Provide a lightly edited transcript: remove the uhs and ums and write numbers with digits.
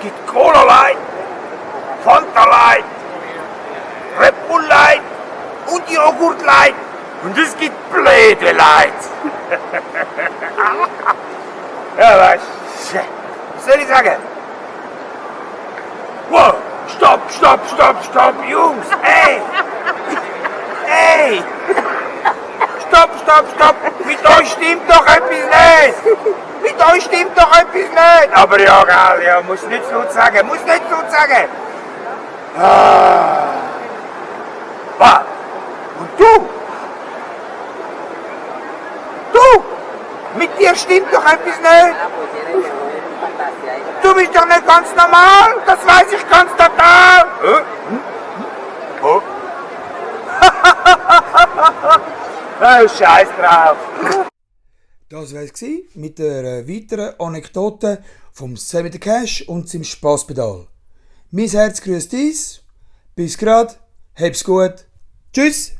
gibt Cola Light, Fanta Light, Red Bull Light und Joghurt Light. Und es gibt Blöde Light. Ja, was soll ich sagen? Wow, stopp, Jungs, hey! Hey! Stopp! Mit euch stimmt doch etwas nicht! Aber ja, gell, ja, muss nicht laut sagen. Was? Und du? Mit dir stimmt doch etwas nicht! Du bist doch nicht ganz normal! Das weiß ich ganz total! Oh. Oh, Scheiß drauf! Das war es mit der weiteren Anekdote vom Sammy the Cash und seinem Spaßpedal. Mein Herz grüßt dies. Bis grad. Hab's gut. Tschüss.